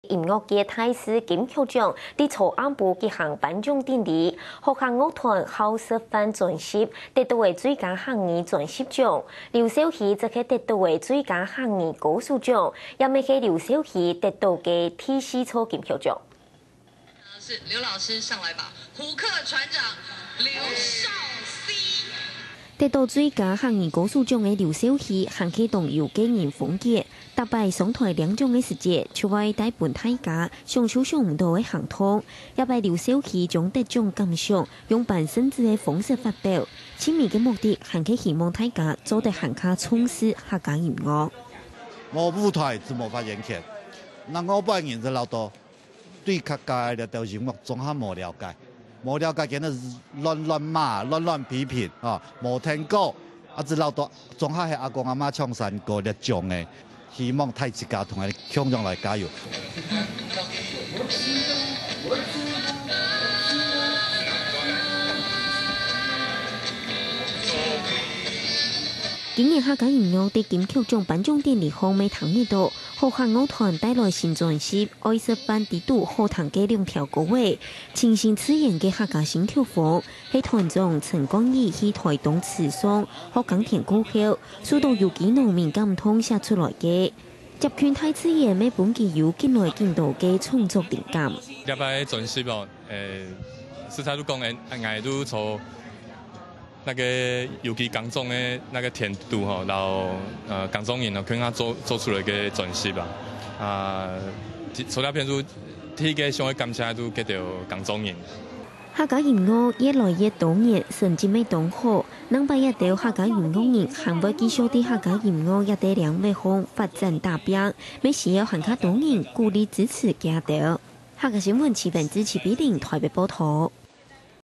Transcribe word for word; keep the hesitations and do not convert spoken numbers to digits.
音樂界大師金曲獎在昨暗晡舉行頒獎典禮，學校樂團好食飯專輯得到个最佳客語專輯獎，劉小希則係得到个最佳客語歌手獎，也乜係劉小希得到个第四座金曲獎。是劉老師上來吧，虎克船長劉少希。得到最佳客語歌手獎个劉小希，還係當有個人風格。逐擺上台領獎个時節，就會帶分大家想都想毋到个行動。這擺劉小希將得獎感想用扮孫子个方式發表，盡尾个目的還係希望大家做得還較重視客家音樂。無舞台就無發言權，若外背人就老多。 對客家个這兜音樂總下無了解，無了解，今日亂亂罵、亂亂批評啊，無聽過，啊，只老多總下係阿公阿媽唱山歌這種个，希望大自家同佢共樣來加油。今年客家音樂在金曲獎頒獎典禮項乜聽得到， 好客樂團帶來新專輯《愛食飯知肚好聽》个兩條歌仔，清新自然个客家新曲風，係團長陳冠宇去台東池上學耕田過後，受到有機農民感動寫出來个。接近大自然乜分佢有緊來緊多个創作靈感。這擺專輯哦，誒，實在都講，誒，𠊎都從 那個有機耕種个那個田肚吼，然後呃耕種人吼，共下做做出來个專輯啊。啊，除了片就第一個想愛感謝就該兜耕種人。客家音樂越來越多元，成績乜當好。另外一兜客家音樂人還會繼續在客家音樂這兜領域項發展打拚，乜需要還較多人鼓勵支持佢兜。客家新聞徐文志、徐碧玲台北報導。